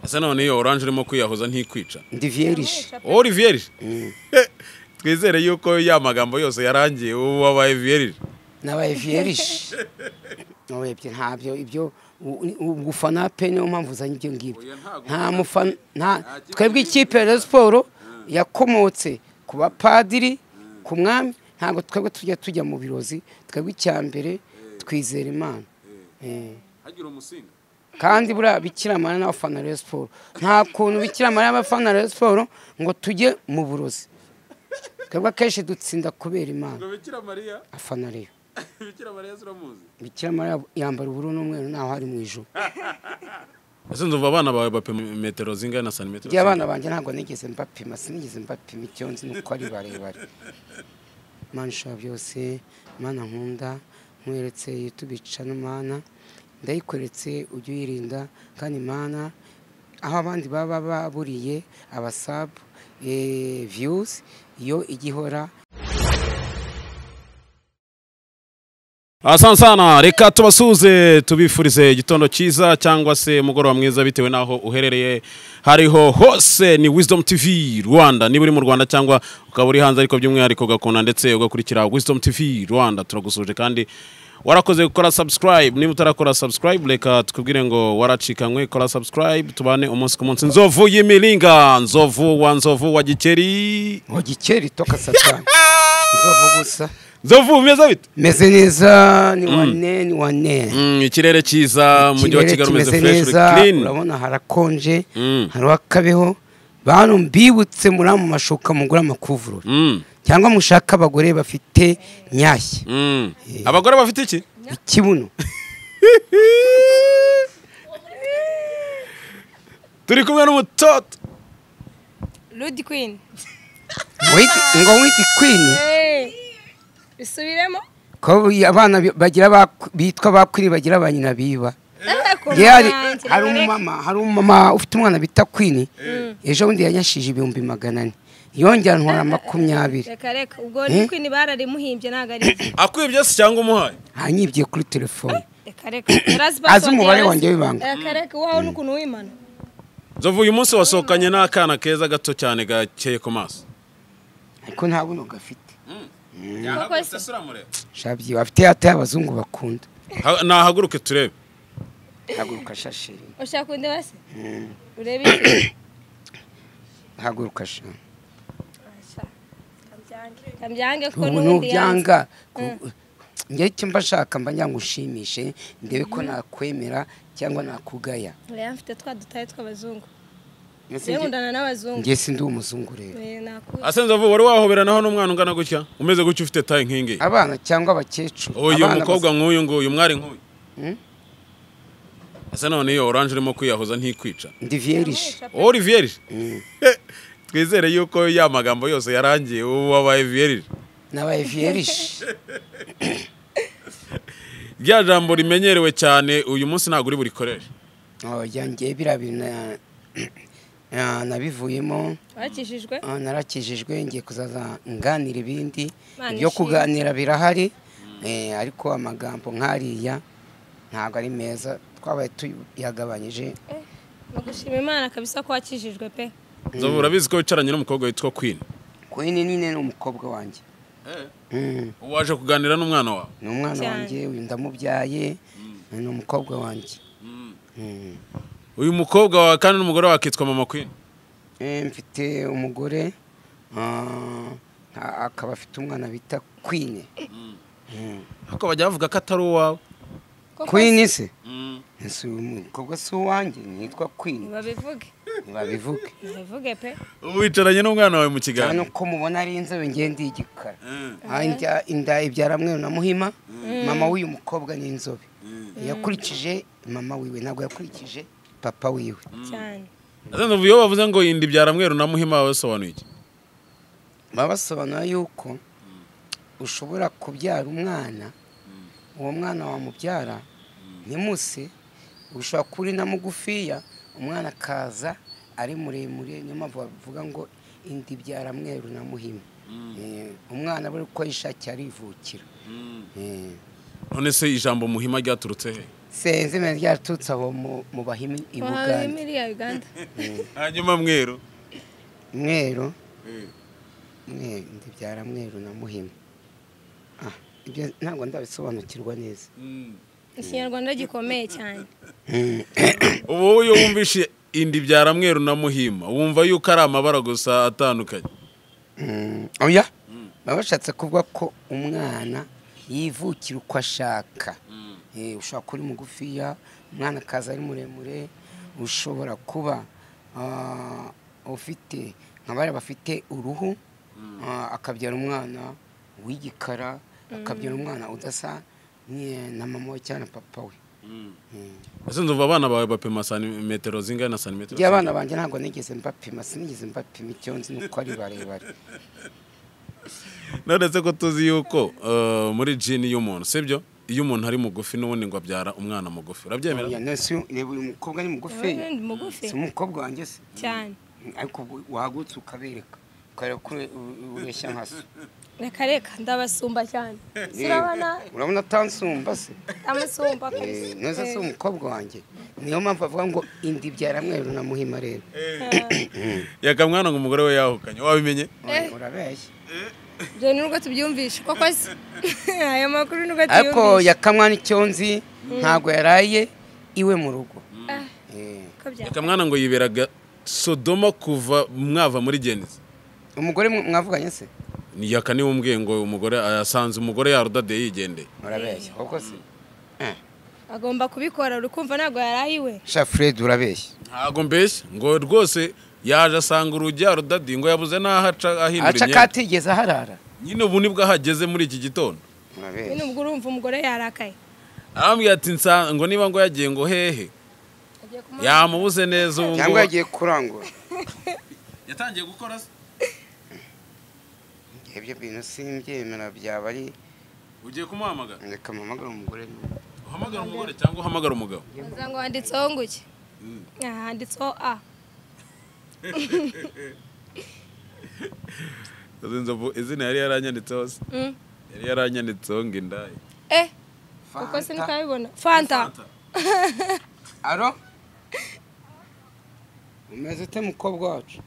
Ese none iyo orange urimo kwiyahuza ntikwica? Ndi vierge. Uri vierge? Twizere yuko ya magambo yose yarangiye ubu wabaye vierge. Nabaye vierge. Nabaye ntabyo ibyo gufana pe niyo mpamvu uzanye ibyo ngibyo. Nta mufana nta twebwe ikipe ya Sport yakomotse ku bapadiri ku mwami, ntabwo twebwe tujya mu birozi, twebwe icyambere twizera Imana. Hagira umusinga. Kandi buriya Bikira Mariya n'abafana Rayon Sport, nta kuntu Bikira Mariya n'abafana Rayon Sport ngo tujye mu burozi. Twebwe akenshi dutsinda kubera Imana. Bikira Mariya afana Rayon. Bikira Mariya zuramuzi? Bikira Mariya yambara ubururu n'umweru naho ari mu ijuru. Ese ndumva abana bawe bapima metero zingana na santimetero? Njye abana banjye ntabwo nigeze mbapima, sinigeze mbapima, icyo nzi nuko ari barebare. Mana ishobora byose, Mana nkunda, nkweretse YouTube channel Mana, ndayikweretse ujye uyirinda, kandi Mana aho abandi baba baburiye abasub views iyo igihora. Asante sana, reka tubasuze tubifurize igitondo cyiza cyangwa se mugoroba mwiza bitewe naho uherereye hariho hose. Ni Wisdom TV Rwanda, niba uri mu Rwanda cyangwa ukaba uri hanze ariko by'umwihariko ugakunda ndetse ugakurikira Wisdom TV Rwanda, turagusuje kandi warakoze gukora subscribe. Niba utarakora subscribe reka tukubwire ngo waracikanywe, kora subscribe tubane umunsi ku munsi. Nzovu y'imiringa, nzovu wa nzovu wa Gikeri, wa Gikeri toka satani. Nzovu gusa. Nzovu umeze bite? Meze neza, ni wane ni wane. Ikirere cyiza, umujyi wa Kigali umeze fresh clean. Urabona harakonje, hari akabeho. Bantu mbibutse muri mu mashuka mugura amakuvurori. Cyangwa mushaka abagore bafite nyashya. Abagore bafite iki? Ikibuno. Turi kumwe n'umutoto. Ludi Queen. Wait, ngo witi Queen. Bisubiremo? Ko abana bagira bitwa bakwiri bagira abanyina biba. Hari umumama ufite umwana bita Queen, ejo bundi yanyashije 400,000. Yongera ntwara 20. Reka reka ubwo ni Queen bararimuhimbye ntago ari. Akwibye se cyangwa umuhaye? Anyibye kuri telefone. Reka reka. Azi umubare wanjye w'ibanga. Reka reka waho n'ukuntu wimana. Nzovu uyu munsi wasohokanye n'akana keza gato cyane gakeye ku maso. Ariko nta buno gafite. Shabyi bafite ate abazungu bakunda. Nahaguruke turebe. Haguruka shashe. Ushaka kunde base? Urebe iki? Haguruka sha. Kambyange ko n'undi yanga. Ngiye icyo mbashaka mba nyangushimishe ndebe ko nakwemera cyangwa nakugaya. Oya mfite twa dutaye tw'abazungu. Ngiye ngundana n'abazungu. Ngiye sindi umuzungu rero. Ase Nzovu wari wahoberanaho n'umwana ungana gutya? Umeze gutya ufite taye nkingi. Abana cyangwa abakecuru. Uyu mukobwa nk'uyu nguyu mwari nk'uyu. Ese none iyo orange urimo kwiyahuza ntikwica? Ndi vierge. Uri vierge? Twizere yuko ya magambo yose yarangiye ubu wabaye vierge. Nabaye vierge. Rya jambo rimenyerewe cyane uyu munsi ntabwo uri burikoreshe. Oya ngiye birabina nabivuyemo. Warakijijwe? Narakijijwe, ngiye kuzaza nganira ibindi. Ibyo kuganira birahari, ariko amagambo nkariya ntabwo ari meza, twabaye tuyagabanyije. Mugushima Imana kabisa ko wakijijwe pe. Nzovu urabizi ko wicaranye n'umukobwa witwa Queen? Queen nyine ni umukobwa wanjye. Waje kuganira n'umwana wawe? Ni umwana wanjye, uyu ndamubyaye, ni umukobwa wanjye. Uyu mukobwa wawe kandi n'umugore wawe akitwa Mama Queen? Mfite umugore akaba afite umwana bita Queen. Ariko bajya bavuga ko atari uwawe. Queen se? Ese umukobwa si uwanjye, nitwa Queen. Babivuge. Babivuge. Babivuge pe. Wicaranye n'umwana wawe mu kiganiro. Cyane ko mubona ari inzobe ngiye ndi igikara. Inda ibyara mwe na Muhima, mama w'uyu mukobwa ni inzobe. Yakurikije mama wiwe ntabwo yakurikije papa wiwe. Cyane. Nzovu iyo bavuze ngo inda ibyara mweru na Muhima basobanuye iki? Babasobanura yuko ushobora kubyara umwana, uwo mwana wamubyara ntimuse, ushobora kuri na mugufiya umwana akaza ari muremure, niyo mpamvu bavuga ngo inda ibyara mweru na Muhima. Umwana bari uko yishakiye arivukira. None se ijambo Muhima ryaturutse he? Senze menya ryaturutse aho mu Bahimi i Buganda. Hanyuma mweru. Mweru. Ndibyara mweru na Muhima. Ibyo ntabwo ndabisobanukirwa neza. Ikinyarwanda gikomeye cyane. Ubu iyo wumvishe indibyara mweru na Muhima wumva yuko ari amabara gusa atandukanye. Oya. Babashatse kuvuga ko umwana yivukira uko ashaka. Ushobora kuba uri mugufiya, umwana akaza ari muremure, ushobora kuba ufite nka bariya bafite uruhu, akabyara umwana w'igikara, akabyara umwana udasa na mama we cyangwa na papa we. Ese ndumva abana bawe bapima santimetero zingahe na santimetero? Njye abana banjye ntabwo nigeze mbapima, sinigeze mbapima, icyo nzi ni uko ari barebare. None se ko tuzi yuko muri jini y'umuntu, sibyo? Iyo umuntu ari mugufi n'ubundi ngo abyara umwana mugufi, urabyemera? Reba uyu mukobwa ni mugufi. Si umukobwa wanjye se? Cyane. Ariko wahagutse ukabereka, ukareba ko ureshya nka so. Reka reka ndabasumba cyane. Urabona? Urabona atansumba se? Amusumba kabisa. Neza si umukobwa wanjye. Niyo mpamvu avuga ngo indibyara mweru na Muhima rero. Yakamwana ngo umugore we yahukanye, wabimenye? Urabeshya. Ibyo nubwo tubyumvishe koko se. Aya makuru nubwo tuyumvishe. Ariko Yakamwana icyo nzi ntabwo yaraye iwe mu rugo. Yakamwana ngo yiberaga Sodoma kuva mwava muri Geneze. Umugore mwavuganye se? Ni Yaka niwe umbwiye ngo umugore asanze umugore yarudade yigendeye. Urabeshya koko se? Agomba kubikora urukumva ntabwo yarayiwe. Sha Fred urabeshya. Ntabwo mbeshya ngo rwose yaje asanga urugi yarudadi ngo yabuze naho aca ahindura imyenda. Aca katigeze aharara. Nyine ubu nibwo ahageze muri iki gitondo. Nyine ubwo urumva umugore yarakaye. Arambwira ati ngo niba ngo yagiye ngo hehe. Yamubuze neza ubu. Cyangwa yagiye kurangura. Yatangiye gukora se? Ibyo bintu simbyemera byaba ari. Ugiye kumuhamagara? Reka mpamagare umugore. Uhamagara umugore cyangwa uhamagara umugabo? Ngo handitseho nguki? Handitseho A. Izina yari yaranyanditseho se? Yari yaranyanditseho ngo indayi. Kuko sinikabibona. Fanta. Aro? Umeze ute mukobwa wacu?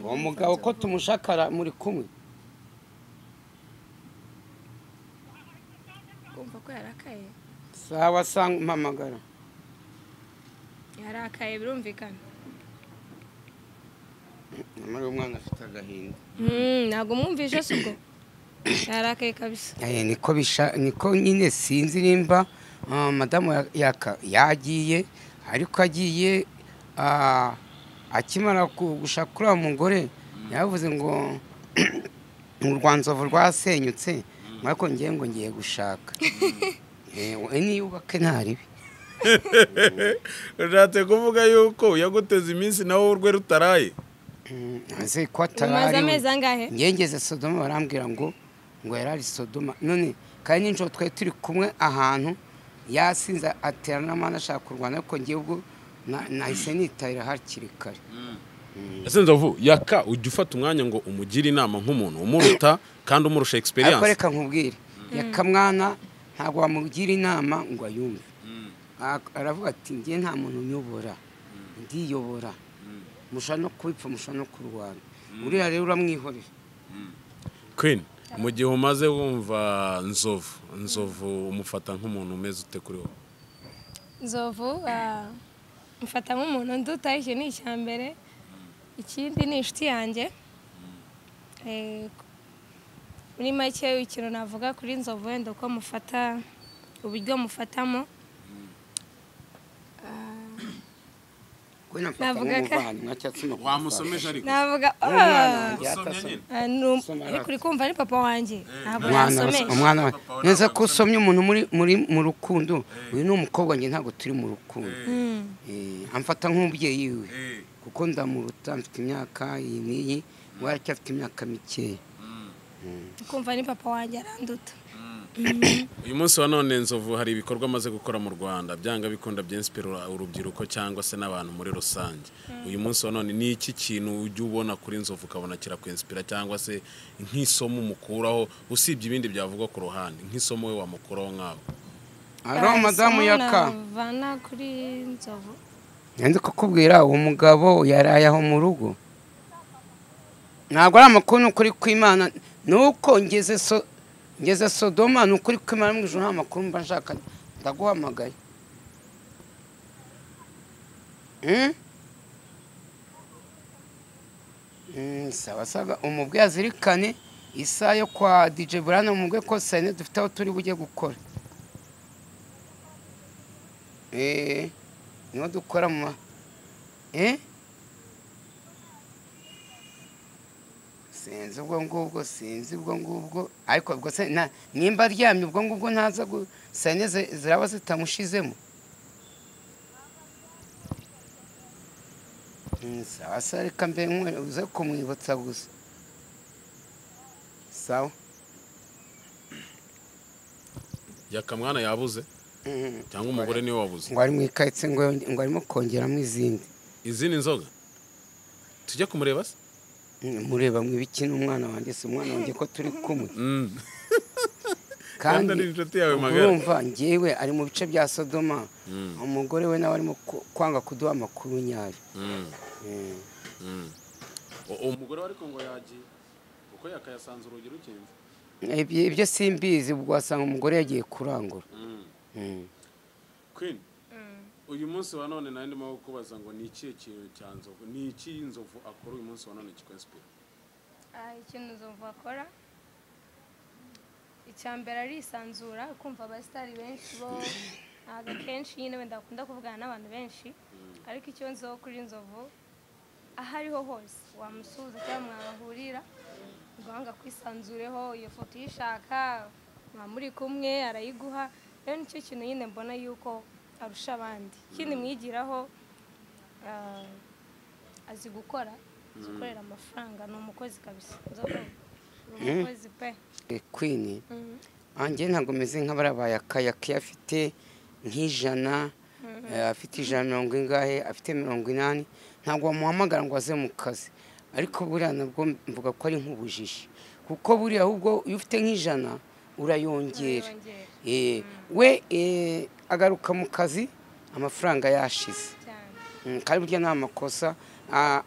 Uwo mugabo ko tumushakara muri kumwe? Kumva ko yarakaye. Sawa sanga mpamagara. Yarakaye birumvikana. Nyamara umwana afite agahinda. Ntabwo mwumvise se ubwo? Yarakaye kabisa. Niko bisha niko nyine sinzi nimba madamu Yaka yagiye, ariko agiye akimara gushaka uriya mugore yavuze ngo urwanzovu rwasenyutse, ariko ngiye ngo ngiye gushaka. Niyubake ntaribi. Ushatse kuvuga yuko yaguteze iminsi nawe urwe rutaraye? Nzi ko ataraye. Ngeze Sodoma barambwira ngo yarari Sodoma. None kandi ninjoro twari turi kumwe ahantu yasinze atera n'amana ashaka kurwana, ariko ngiye ubwo nahise nitahira hakiri kare. Ese Nzovu, Yaka ujya ufata umwanya ngo umugire inama nk'umuntu umuruta kandi umurusha experience? Ariko reka nkubwire, Yakamwana ntabwo wamugira inama ngo ayumve. Aravuga ati ngiye nta muntu unyobora, ndiyobora. Mushobora no kubipfa, mushobora no kurwana. Uriya rero uramwihorera. Queen, mu gihe umaze wumva Nzovu umufata nk'umuntu umeze ute kuri wowe? Nzovu mufata nk'umuntu nduta, icyo ni icya mbere. Ikindi ni inshuti yanjye. Muri make ikintu navuga kuri Nzovu wenda uko mufata, uburyo mufatamo. Wamusomeje ariko? Navuga ariko uri kumva ni papa wanjye. Ntabwo yasomeje. Umwana neza ko usomye umuntu muri mu rukundo, uyu ni umukobwa njye ntabwo turi mu rukundo. Amfata nk'umubyeyi we kuko ndamuruta, mfite imyaka iyi n'iyi, we aracyafite imyaka mikeya. Kumva ni papa wanjye aranduta. Uyu munsi wa none Nzovu hari ibikorwa amaze gukora mu Rwanda byanga bikunda byinspira urubyiruko cyangwa se n'abantu muri rusange. Uyu munsi wa none ni iki kintu ujya ubona kuri Nzovu ukabona kirakwinspira cyangwa se nk'isomo umukuraho usibye ibindi byavugwa ku ruhande, nk'isomo we wamukuraho nkawe? Aro madamu Yaka, navana kuri Nzovu nzi kukubwira uwo mugabo yaraye aho mu rugo. Ntabwo ari amakuru, ni ukuri kw'Imana, ni uko ngeze Sodoma, ni ukuri kw'Imana mu ijuru nta makuru mba nshaka, ndaguhamagaye. Sawa sawa, umubwe azirikane isaha yo kwa DJ Brian, umubwe ko saa yine dufite aho turi bujye gukora. Niho dukora mu sinzi ubwo ngubwo, sinzi ubwo ngubwo, ariko ubwo se nimba aryamye ubwo ngubwo ntaza saa yine ziraba zitamushizemo. Sawa sawa, reka mbe uze kumwibutsa gusa. Sawa. Yakamwana yabuze cyangwa umugore niwe wabuze? Ngo ari mu ikayitse, ngo arimo kongeramo izindi nzoga. Tujye kumureba se? Mureba mu ibiki n'umwana wanjye, si umwana wanjye ko turi kumwe. Kandi urumva njyewe ari mu bice bya Sodoma, umugore we nawe arimo kwanga kuduha amakuru nyayo. Umugore we ariko ngo yagiye kuko yakayasanze urugi rukinze. Ibyo simbizi, ubwo wasanga umugore yagiye kurangura. Queen, uyu munsi wa none nari ndimo kubaza ngo ni ikihe kintu cya Nzovu, ni iki Nzovu akora uyu munsi wa none kikwinspira? Ikintu Nzovu akora icya mbere arisanzura, kumva abasitari benshi bo ntabwo akenshi nyine wenda bakunda kuvugana n'abantu benshi, ariko icyo nzo kuri Nzovu aho ariho hose wamusuhuza cyangwa mwahurira ugahanga kwisanzureho, iyo foto uyishaka muri kumwe arayiguha. Rero nicyo kintu nyine mbona yuko arusha abandi. Ikindi mwigiraho, azi gukora, azi gukorera amafaranga, ni umukozi kabisa. Nzovu ni umukozi pe. Queen, anjye ntabwo meze nk'abarabaye akayaki, afite nk'ijana, afite 150, afite 80, ntabwo wamuhamagara ngo aze mu kazi. Ariko buriya nabwo mvuga ko ari nk'ubujiji, kuko buriya ahubwo iyo ufite nk'ijana urayongera. We agaruka mu kazi amafaranga yashize. Kandi burya nta makosa,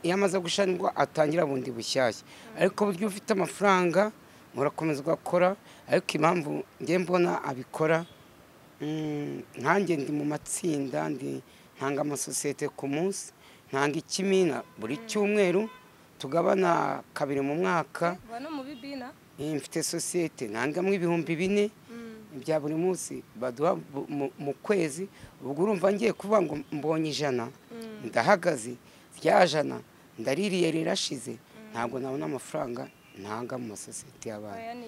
iyo amaze gushira nibwo atangira bundi bushyashya. Ariko burya ufite amafaranga murakomeza ugakora. Ariko impamvu njye mbona abikora, nkanjye ndi mu matsinda, ndi ntanga amasosiyete ku munsi, ntanga ikimina buri cyumweru, tugabana kabiri mu mwaka. Mfite sosiyete ntangamo 4000 bya buri munsi baduha mu kwezi. Ubwo urumva ngiye kuvuga ngo mbonye 100, ndahagaze rya 100 ndaririye rirashize, ntabwo nabona amafaranga ntanga mu masosiyete y'abana.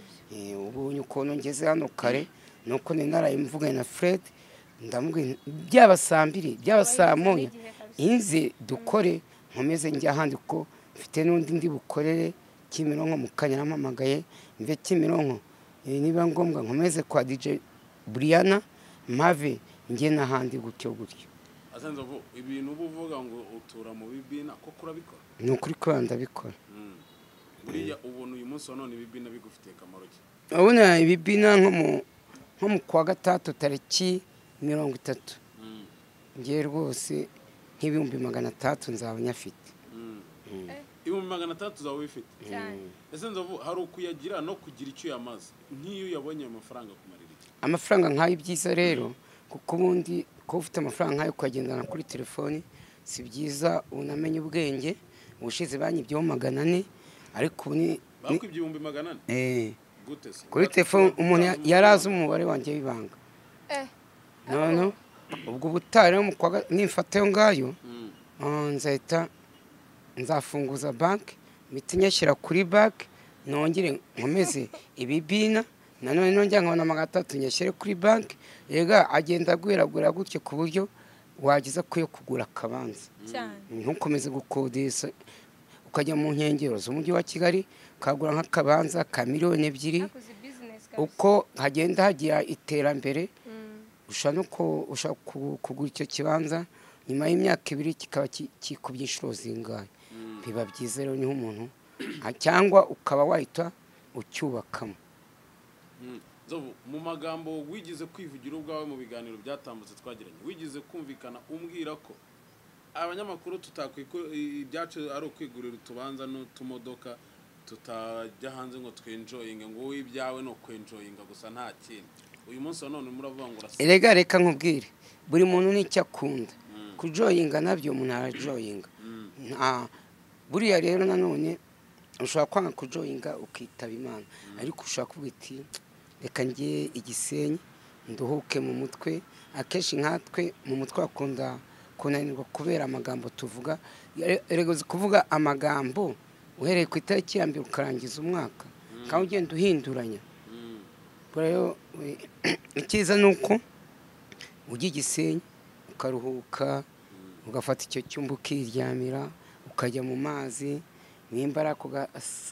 Ubu ukuntu ngeze hano kare nuko ni narayimvuganye na Fred, ndamubwira byaba saa 2 byaba saa 1 inze dukore, nkomeze njya ahandi kuko mfite n'undi ndi bukorere Kimironko mu kanya nampamagaye, mve Kimironko niba ngombwa nkomeze kwa DJ Briana mpave njye n'ahandi gutyo gutyo. Ase Nzovu, ibintu uba uvuga ngo utura mu bibina koko urabikora? Ni ukuri ko ndabikora. Buriya ubona uyu munsi wa none ibibina bigufitiye akamaro ki? Urabona ibibina nko mu kwa 3 tariki 30, ngiye rwose nk'ibihumbi 300 nzaba nyafite. 300,000 uzaba ubifite? Ese Nzovu, hari ukuyagira no kugira icyo yamaze, nk'iyo uyabonye ayo mafaranga kumarira iki? Amafaranga nk'ayo byiza rero, kuko ubundi kuba ufite amafaranga nk'ayo ukagendana kuri telefoni si byiza, unamenye ubwenge. Ubushize banyibyeho 400, ariko ubu ni bakwibye 400,000? Gute se? Kuri telefoni umuntu yarazi umubare wanjye w'ibanga. None ubwo ubutaha rero nimfata ayo ngayo, nzahita nzafunguza banki, mpite nyashyira kuri banki, nongere nkomeze ibibina, nanone nongera nkabona 300 nyashyire kuri banki. Yega agenda agwiragwira gutyo ku buryo wageza kuyo kugura akabanza, ntukomeze gukodesha, ukajya mu nkengero z'umujyi wa Kigali ukagura nk'akabanza ka 2 miliyoni. Uko hagenda hagira iterambere, ushobora no kugura icyo kibanza nyuma y'imyaka 2 kikaba kikubye inshuro zingahe. Biba byiza rero niho umuntu cyangwa ukaba wahita ucyubakamo. Nzovu, mu magambo wigize kwivugira ubwawe mu biganiro byatambutse twagiranye, wigize kumvikana umbwira ko abanyamakuru ibyacu ari ukwigurira utubanza n'utumodoka, tutajya hanze ngo twenjoyinge, ngo wowe ibyawe ni ukwenjoyinga gusa nta kindi. Uyu munsi wa none muravuga ngo urasa. Erega reka nkubwire, buri muntu n'icyo akunda. Kujoyinga nabyo umuntu arajoyinga. Buriya rero nanone ushobora kwanga kujoyinga ukitaba Imana, ariko ushobora kuvuga uti reka njye Igisenyi nduhuke mu mutwe. Akenshi nkatwe mu mutwe bakunda kunanirwa kubera amagambo tuvuga. Erega uzi kuvuga amagambo uhereye ku itariki ya mbere ukarangiza umwaka, kandi ugenda uhinduranya. Rero icyiza ni uko ujya Igisenyi ukaruhuka, ugafata icyo cyumba ukiryamira, ukajya mu mazi, nimba ari ako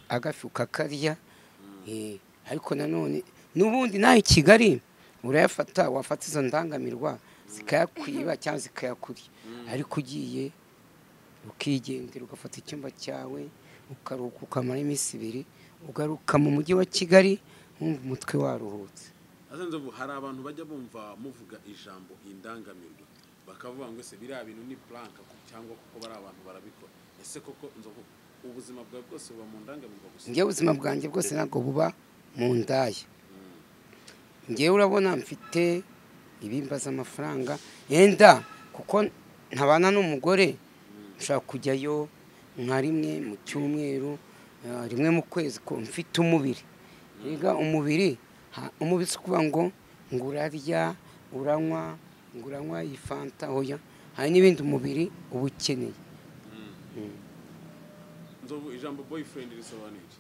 agafi ukakarya. Ariko nanone n'ubundi nawe i Kigali urayafata, wafata izo ndangamirwa zikayakwiba cyangwa zikayakurya, ariko ugiye ukigendera ugafata icyumba cyawe ukaruhuka ukamara iminsi 2, ugaruka mu mujyi wa Kigali wumva umutwe waruhutse. Nzovu, hari abantu bajya bumva muvuga ijambo indangamirwa bakavuga ngo ese biriya bintu ni plank cyangwa kuko bari abantu barabikora. Ese koko Nzovu, ubuzima bwawe bwose buba mu ndangamirwa gusa? Njyewe ubuzima bwanjye bwose ntabwo buba mu ndaya. Njyewe urabona mfite ibimbaza amafaranga yenda kuko ntabana n'umugore, nshobora kujyayo nka rimwe mu cyumweru, rimwe mu kwezi, ko mfite umubiri. Erega umubiri si ukuvuga ngo urarya, uranywa, ngo uranywa iyi fanta, oya, hari n'ibindi umubiri uba ukeneye. Nzovu, ijambo boyfriend risobanuye iki?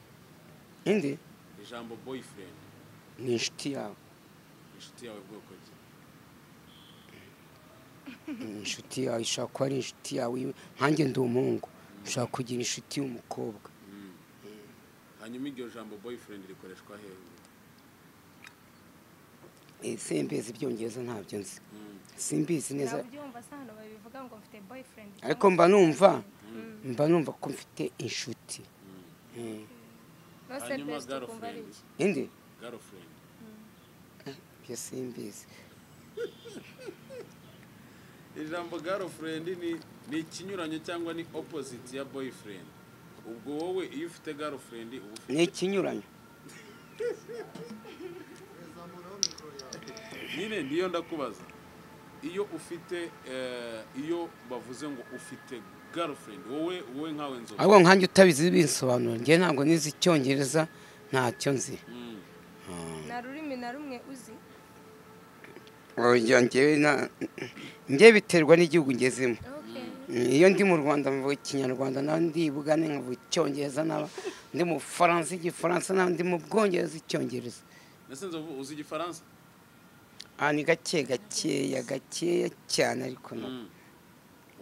Inde? Ijambo boyfriend ni inshuti yawe. Inshuti yawe bwoko ki? Inshuti yawe ishobora kuba ari inshuti yawe, nkanjye ndi umuhungu, ushobora kugira inshuti y'umukobwa. Hanyuma iryo jambo boyfriend rikoreshwa hehe? Simbizi ibyongereza ntabyo nzi. Simbizi neza. Ariko mba numva ko mfite inshuti. Hanyuma girlfriend. Inde? Girlfriend. Byo simbizi. Ijambo girlfriend ni ikinyuranyo cyangwa ni opposite ya boyfriend. Ubwo wowe iyo ufite girlfriend uba ufite ni ikinyuranyo. Nyine ndiyo ndakubaza, iyo ufite iyo bavuze ngo ufite girlfriend wowe nkawe Nzovu. Ahubwo nkanjye utabizi binsobanura, njye ntabwo nizi icyongereza, ntacyo nzi. Nta rurimi na rumwe uzi? Oya, njye biterwa n'igihugu ngezemo. Iyo ndi mu Rwanda mvuga ikinyarwanda, naho ndi Bugande nkavuga icyongereza, naho ndi mu Bufaransa igifaransa, naho ndi mu Bwongereza icyongereza. Ese Nzovu uzi igifaransa? Ni gake gakeya gakeya cyane, ariko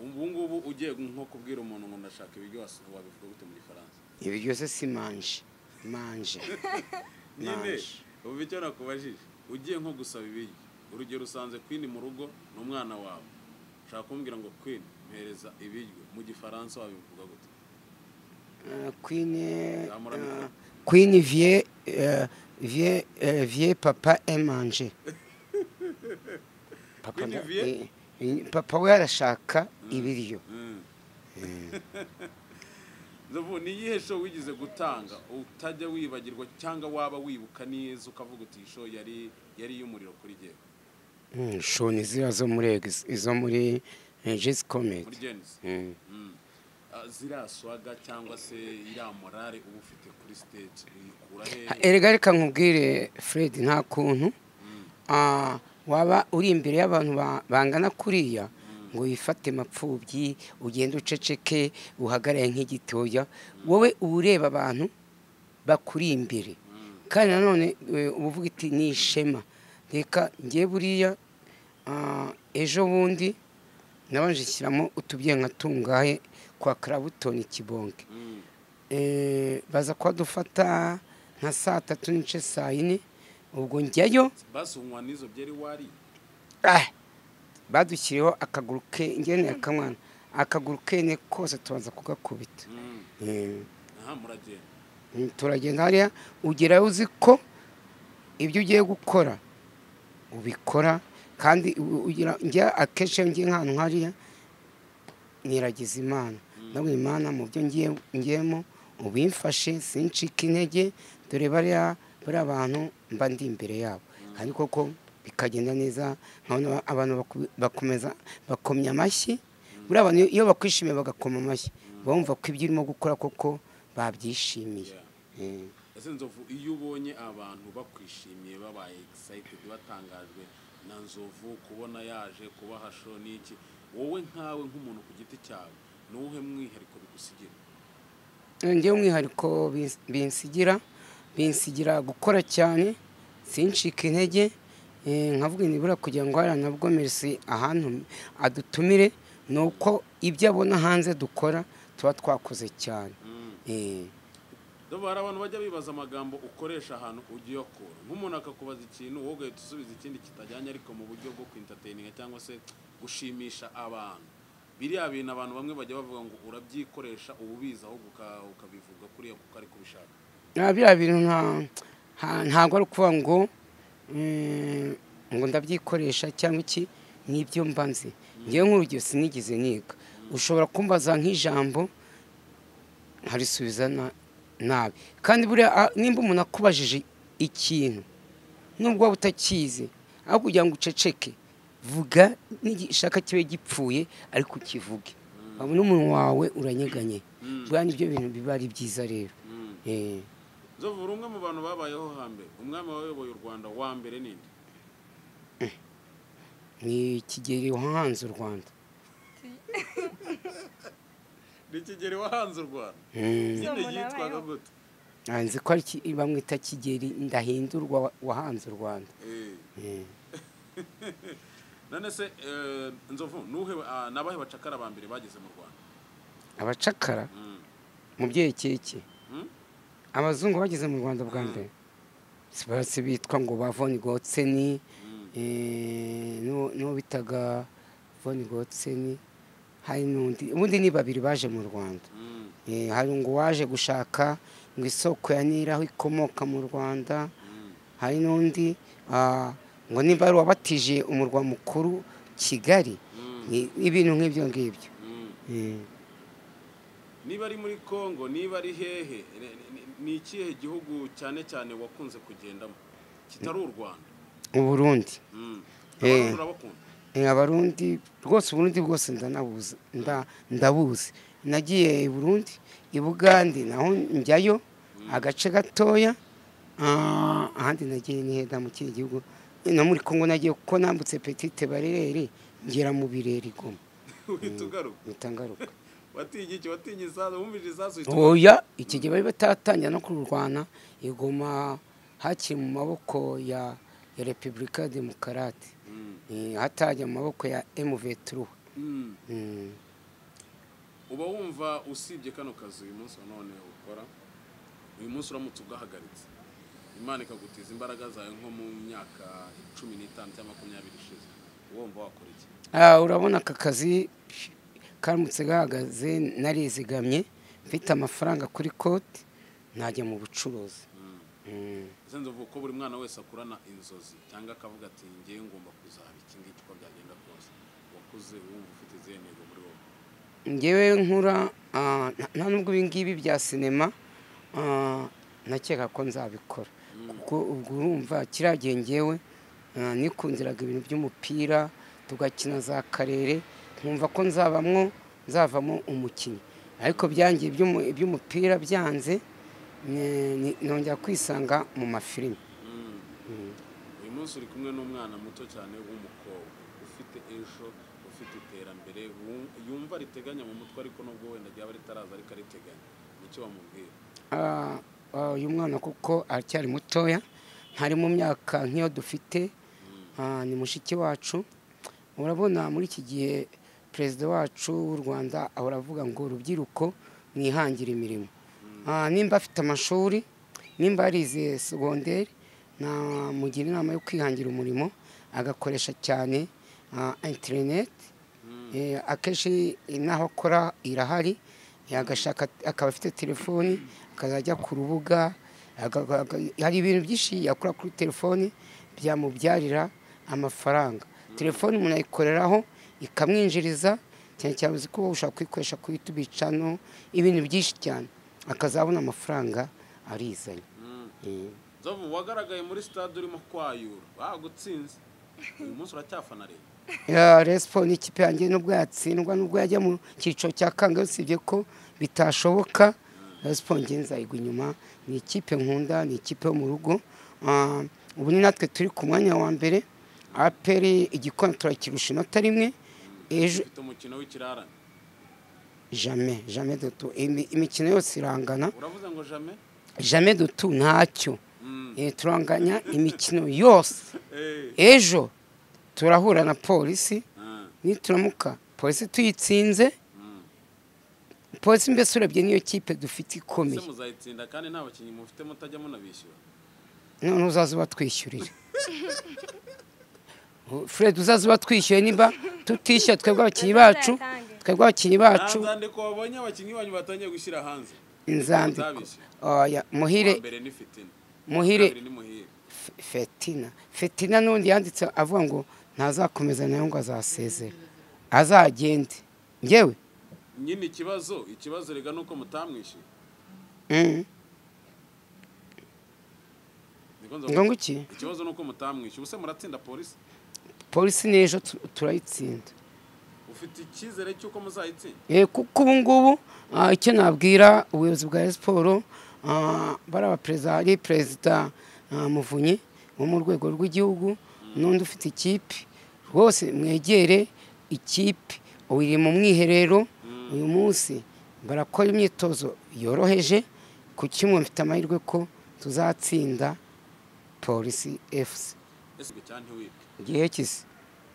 ubu ngubu ugiye nko kubwira umuntu ngo ndashaka ibiryo wabivuga gute mu gifaransa? Ibiryo se si manje. Nyine ubu icyo nakubajije, ugiye nko gusaba ibiryo, urugero usanze Queen mu rugo n'umwana wawe, ushaka kumbwira ngo Queen mpereza ibiryo, mu gifaransa wabivuga gute? Queen vie vie papa et manger. Papa we arashaka ibiryo. Nzovu, ni iyihe show wigeze gutanga utajya wibagirwa cyangwa waba wibuka neza ukavuga uti show yari y'umuriro kuri jyewe? Show ni ziriya zo muri izo muri Jazz Comedy. Muri Jazz. Ziriya swaga cyangwa se iriya morale uba ufite kuri stage uyikura hehe? Erega reka nkubwire Fred, nta kuntu waba uri imbere y'abantu bangana kuriya ngo wifate mapfubyi, ugende uceceke, uhagarare nk'igitoya. Wowe uba ureba abantu bakuri imbere, kandi nanone uba uvuga iti ni ishema. Reka njye buriya ejo bundi nabanje shyiramo utubye nka tungahe kwa Clapton Kibonke, baza kwadufata nka saa 3:15 saa 4, Ubwo njyayo basunywa n'izo byeri wari badushyiriyeho akaguru ke ngene akamwana akaguru kene kose tubanza kugakubita. Aha muragenda. Turagenda hariya ugerayo uzi ko ibyo ugiye gukora ubikora kandi ugira njya akenshi ngiye nk'ahantu hariya niragiza Imana. Ndabwira Imana mu byo ngiyemo ubimfashe sincike intege, dore bariya bantu mba ndi imbere yabo. Kandi koko bikagenda neza, nkabona abantu bakomeza bakomya amashyi. Buriya abantu iyo bakwishimiye bagakoma amashyi bumva ko ibyo urimo gukora koko babyishimiye. Ese Nzovu, iyo ubonye abantu bakwishimiye babaye excited batangajwe na Nzovu kubona yaje kubaha show n'iki, wowe nkawe nk'umuntu ku giti cyawe nuwuhe mwihariko bigusigira? Njyewe umwihariko binsigira gukora cyane sincike intege, nkavuga nibura kugira ngo hariya nabwo Merci ahantu adutumire nuko ibyo abona hanze dukora tuba twakoze cyane. Ndumva hari abantu bajya bibaza amagambo ukoresha ahantu ugiye akura, nk'umuntu akakubaza ikintu wowe ugahita usubiza ikindi kitajyanye ariko mu buryo bwo kwintertaininga cyangwa se gushimisha abantu. Biriya bintu abantu bamwe bajya bavuga ngo urabyikoresha ububizi ahubwo ukabivuga kuriya kuko ari kubishaka. Biriya bintu ntabwo ari ukuvuga ngo ngo ndabyikoresha cyangwa iki, nibyo mba nzi. Ngewe nk'urugero sinigeze niga, ushobora kumbaza nk'ijambo nkarisubiza nabi. Kandi buriya nimba umuntu akubajije ikintu nubwo waba utakizi, aho kugira ngo uceceke vuga n'igishaka kibe gipfuye ariko ukivuge, wabona umuntu wawe uranyeganye. Buriya nibyo bintu biba ari byiza rero. Nzovu, uri umwe mu bantu babayeho hambere, umwami wayoboye u Rwanda wa mbere ninde? Ni Kigeli wahanze u Rwanda. Ni Kigeli wahanze u Rwanda. Nyine yitwaga gute? Nzi ko ari bamwita Kigeli Ndahindurwa wahanze u Rwanda. None se Nzovu, nuhe nabahe bacakara ba mbere bageze mu Rwanda? Abacakara mu byerekeye iki? Abazungu bageze mu Rwanda bwa mbere si bitwa ngo ba Von Gotseni, n'uwo bitaga Von Gotseni, hari n'undi, ubundi ni babiri baje mu Rwanda. Hari ngo waje gushaka ngo isoko ya Nili aho ikomoka mu Rwanda, hari n'undi ngo nimba ari wabatije umurwa mukuru Kigali, ibintu nk'ibyo ngibyo. Niba ari muri Kongo, niba ari hehe, ni ikihe gihugu cyane cyane wakunze kugendamo kitari u Rwanda? Uburundi. Abarundi rwose, Uburundi bwose ndanabuzi, ndabuzi. Nagiye i Burundi, i Bugande naho njyayo agace gatoya, ahandi nagiye ni heda mu kindi gihugu, no muri Kongo nagiye kuko nambutse Petite Barriere ngera mu Birere Goma. Uhita ugaruka? Watinye iki? Watinye isasu? Wumvise isasu? Oya, iki gihe bari batatangira no kurwana, igoma hakiri mu maboko ya Republika Demokarate, hatajya mu maboko ya M23. Uba wumva usibye kano kazi uyu munsi none ukora, uyu munsi uramutse ugahagaritse, Imana ikagutiza imbaraga zawe nko mu myaka 15 cyangwa 20 ishize, wumva wakora iki? Urabona aka kazi karamutse gahagaze narizigamye mfite amafaranga kuri konti, najya mu bucuruzi. Ese Nzovu, ko buri mwana wese akurana inzozi cyangwa akavuga ati ngiye ngomba kuzaba iki ngiki uko byagenda kose, wakuze wumva ufite izihe ntego muri wowe? Ngewe nkura nta nubwo ibi ngibi bya sinema nakeka ko nzabikora, kuko ubwo urumva kiriya gihe ngewe nikundiraga ibintu by'umupira, tugakina za karere, nkumva ko nzavamo umukinnyi, ariko byangiye iby'umupira byanze, nongera kwisanga mu mafilimi. Uyu munsi uri kumwe n'umwana muto cyane w'umukobwa ufite ejo, ufite iterambere, yumva riteganya mu mutwe, ariko nubwo wenda ryaba ritaraza ariko ariteganya, nicyo wamubwira? Uyu mwana kuko aracyari mutoya, ntari mu myaka nk'iyo dufite, ni mushiki wacu. Urabona muri iki gihe perezida wacu w'u Rwanda ahora avuga ngo urubyiruko mwihangire imirimo. Nimba afite amashuri, nimba yarize segonderi, Namugira inama yo kwihangira umurimo, agakoresha cyane internet. Akenshi naho akora irahari, agashaka akaba afite telefoni akazajya ku rubuga, hari ibintu byinshi yakora kuri telefoni byamubyarira amafaranga. Telefoni umuntu ayikoreraho ikamwinjiriza, cyane cyane uzi ko ushobora kuyikoresha kuri YouTube channel, ibintu byinshi cyane, akazabona amafaranga arizanye. Nzovu, wagaragaye muri stade urimo kwayura, bagutsinze, uyu munsi uracyafana rero? Ya Rayon Sports ni ikipe yanjye, nubwo yatsindwa, nubwo yajya mu cyiciro cya kangahe, usibye ko bitashoboka, Rayon Sports njye nzayigwa inyuma. Ni ikipe nkunda, ni ikipe yo mu rugo. Ubu ni natwe turi ku mwanya wa mbere, APR igikombe turakirusha inota rimwe. Ejo ufite umukino w'ikirarane. Jamais, jamais de tout. Imikino yose irangana. Uravuze ngo jamais? Jamais de tout, ntacyo. Turanganya imikino yose. Ejo turahura na polisi, nituramuka polisi tuyitsinze, polisi mbese urebye niyo kipe dufite ikomeye. Ese muzayitsinda kandi nta bakinnyi mufite, mutajya munabishyura? None uzaza ubatwishyurira, Fred, uzaza ubatwishyuye niba tutishyura twebwe abakinnyi bacu, twebwe abakinnyi bacu. Nta nzandiko wabonye abakinnyi banyu batangiye gushyira hanze? Inzandiko? Nzabishyura. Oya, Muhire. Uwa mbere ni Fitina. Muhire. Kabiri ni Muhire. Fetina n'undi yanditse avuga ngo ntazakomeza nayo, ngo azasezera, azagende njyewe. Nyine ikibazo rega nuko mutamwishyuye. Niko nzovu. Ngo iki? Ikibazo nuko mutamwishyuye. Ubuse muratsinda polisi? Polisi n'ejo turayitsinda. Ufite icyizere cy'uko muzayitsinda? Kuko ubu ngubu icyo nabwira ubuyobozi bwa Rayon Sports, bari abaperezida, ari perezida Muvunyi wo mu rwego rw'igihugu n'undi ufite ikipe, rwose mwegere ikipe, ubu iri mu mwiherero uyu munsi, barakora imyitozo yoroheje. Ku kimwe mfite amahirwe ko tuzatsinda Polisi FC. Ese cyane ntiwibwe? Igihe kisi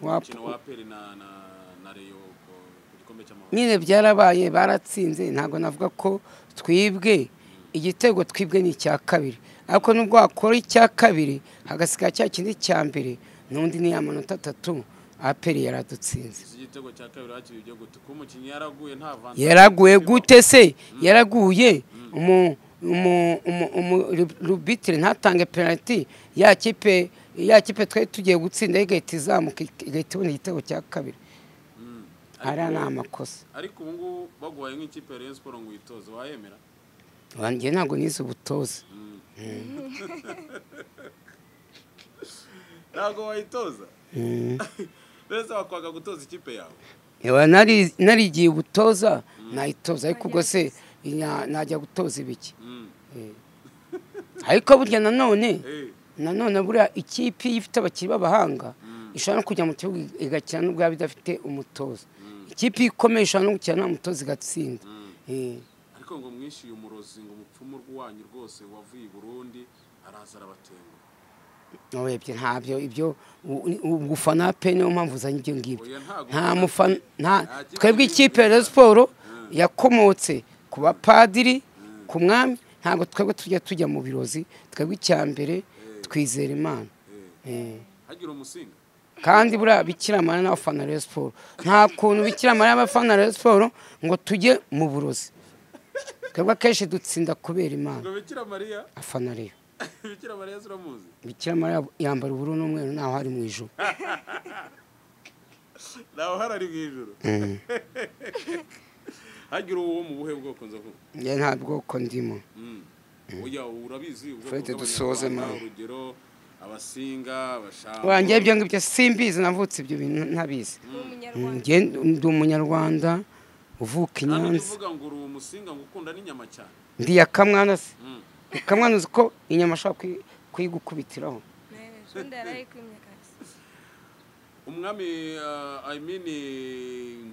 Umukino wa APR na Rayon ku gikombe cy'amahoro. Nyine byarabaye, baratsinze, ntabwo navuga ko twibwe igitego, twibwe ni icya kabiri, ariko nubwo wakora icya kabiri hagasigara cya kindi cya mbere, n'undi ni amanota 3, APR yaradutsinze. Ese igitego cya kabiri hakiri ibyo gute? Kuba umukinnyi yaraguye nta vantage. Yaraguye gute se? Yaraguye umu umu umu umu arbitre ntatange penalty, ya kipe twari tugiye gutsinda igahita izamuka, igahita ibona igitego cya kabiri. Ariya ni amakosa. Ariko ubu ngubu baguhaye nk'ikipe ya Rayon Sports ngo uyitoze, wayemera? Wanjye ntabwo nize ubutoza. Ntabwo wayitoza? Mbese wakwaga gutoza ikipe yawe? Ewa, narigiye ubutoza nayitoza, ariko ubwo se najya gutoza ibiki? Ariko burya nanone nanone buriya ikipe iyo ifite abakinnyi b'abahanga ishobora no kujya mu kibuga igakina nubwo yaba idafite umutoza. Ikipe ikomeye ishobora no gukina nta mutoza igatsinda. Ariko ngo mwishyuye umurozi, ngo umupfumu wanyu rwose wavuye i Burundi araza arabatenguha. Urebye ntabyo ibyo gufana pe, niyo mpamvu uzanye ibyo ngibyo. Oya, ntabwo. Nta mufana nta Nta kipe. Twebwe ikipe ya Rayon Sports yakomotse ku bapadiri, ku mwami, ntabwo twebwe tujya mu birozi. Twebwe icya mbere twizera Imana. Hagira umusinga. Kandi buriya Bikira Mariya n'abafana Rayon Sports, nta kuntu Bikira Mariya n'abafana Rayon Sports ngo tujye mu burozi. Twebwe akenshi dutsinda kubera Imana. Ngo Bikira Mariya? Afana Rayon. Bikira Mariya zuramuzi? Bikira Mariya yambara ubururu n'umweru, ntaho ari mu ijuru. Ntawe uhari, ari mu ijuru. Hagira uwo mu buhe bwoko, nzovu? Njye nta bwoko ndimo. Oya, urabizi ubwoko Fred, dusoze, bw'Abanyarwanda, man. urugero abasinga, abashambo. Wanjye ibyo ngibyo simbizi, navutse ibyo bintu ntabizi. Uri umunyarwanda. Njye ndi umunyarwanda uvuka i Nta n'ujya Nyanza. uvuga ngo uri umusinga, ngo ukunda n'inyama cyane. Ndi yakamwana se? Yakamwana, uzi ko inyama ashobora kuyigukubitiraho. Ubundi yarayikwimye kabisa. Umwami, I mean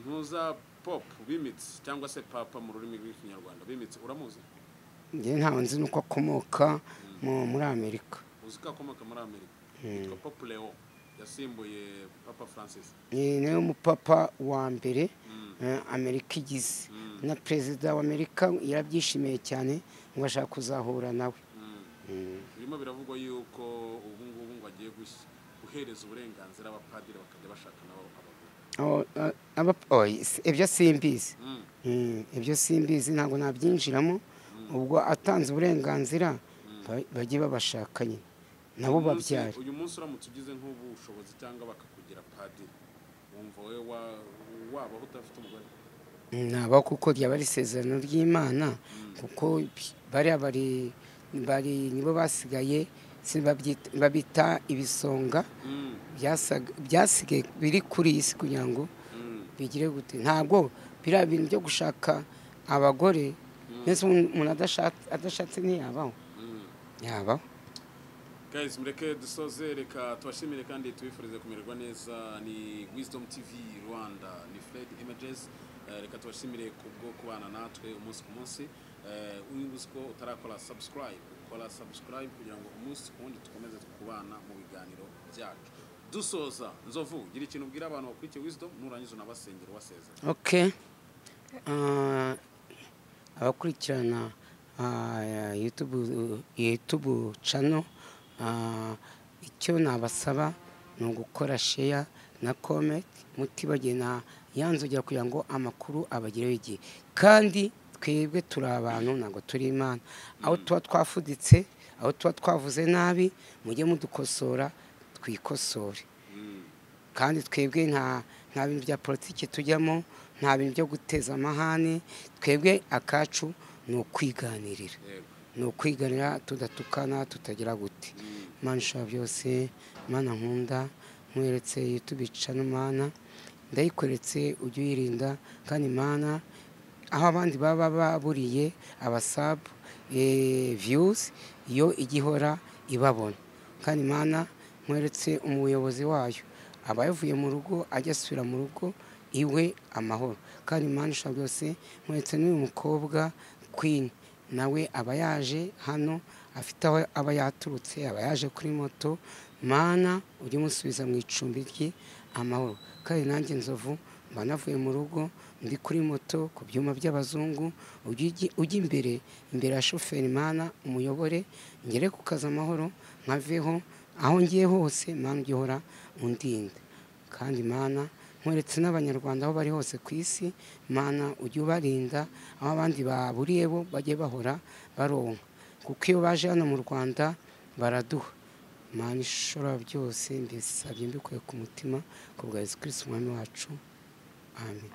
ntuza pop bimitsi, cyangwa se papa mu rurimi rw'Ikinyarwanda, bimitsi, uramuzi? Njye ntawe nzi, nuko akomoka muri Amerika. Uzi ko akomoka muri Amerika, yitwa Pope Leo, yasimbuye Papa Francis. Ni nawe mupapa wa mbere Amerika igize, na perezida wa Amerika yarabyishimiye cyane, ngo ashaka kuzahura nawe. Birimo biravugwa yuko ubu ngubu ngo agiye guhereza uburenganzira abapadiri bakajya bashaka nabo abagore. Ibyo simbizi. Ibyo simbizi ntabwo nabyinjiramo. Ubwo atanze uburenganzira bajye babashakanye nabo babyara. Uyu munsi uramutse ugize nk'ubushobozi cyangwa bakakugira padiri, wumva wowe wabaho udafite umugore? Naba, kuko ryaba ari isezerano ry'Imana, kuko bariya bari nibo basigaye, babita ibisonga byasigaye biri kuri iyi si kugira ngo bigire gute. Ntabwo biriya bintu byo gushaka abagore, mbese umuntu adashatse ntiyabaho, yabaho. Guys, mureke dusoze, reka tubashimire kandi tubifurize kumererwa neza. Ni Wisdom TV Rwanda, ni Fred Images. Reka tubashimire kubwo kubana natwe umunsi ku munsi. Uyu ko utarakora subscribe, ukora subscribe kugira ngo umunsi ku wundi dukomeze kubana mu biganiro byacu. Dusoza, Nzovu, gira ikintu ubwira abantu bakurikiye Wisdom, nurangiza unabasengera ubasezera. Okay. Abakurikirana YouTube channel, icyo nabasaba ni ugukora share na comment, mutibagiye na yanzogera kugira ngo amakuru abagereho igihe. Kandi twebwe turi abantu, ntabwo turi Imana. Aho tuba twafuditse, aho tuba twavuze nabi, mujye mudukosora twikosore. Kandi twebwe nta bintu bya politiki tujyamo, nta bintu byo guteza amahane. Twebwe akacu ni ukwiganirira, ni ukwiganira tudatukana, tutagira gute. Mana ishobora byose, Mana nkunda, nkweretse YouTube channel Mana, ndayikweretse ujye uyirinda. Kandi Mana, aho abandi baba baburiye abasabu views, iyo igihora ibabona. Kandi Mana, nkweretse umuyobozi wayo, aba yavuye mu rugo ajya asubira mu rugo iwe amahoro. Kandi Mana ishobora byose, nkweretse n'uyu mukobwa Queen, nawe aba yaje hano afite aho aba yaturutse, aba yaje kuri moto. Mana ujye umusubiza mu icumbi rye amahoro. Kandi nanjye Nzovu mba navuye mu rugo ndi kuri moto ku byuma by'abazungu, ujye imbere imbere ya shoferi Mana umuyobore ngere ku kazi amahoro, nkaveho aho ngiye hose. Mana ujye uhora undinda. Kandi Mana, nkweretse n'abanyarwanda aho bari hose ku isi, Mana ujye ubarinda aho abandi baburiye bo bajye bahora baronka, kuko iyo baje hano mu Rwanda baraduha. Mana ishobora byose, mbisabye mbikuye ku mutima ku bwa Yesu Kristo umwami wacu. Amen.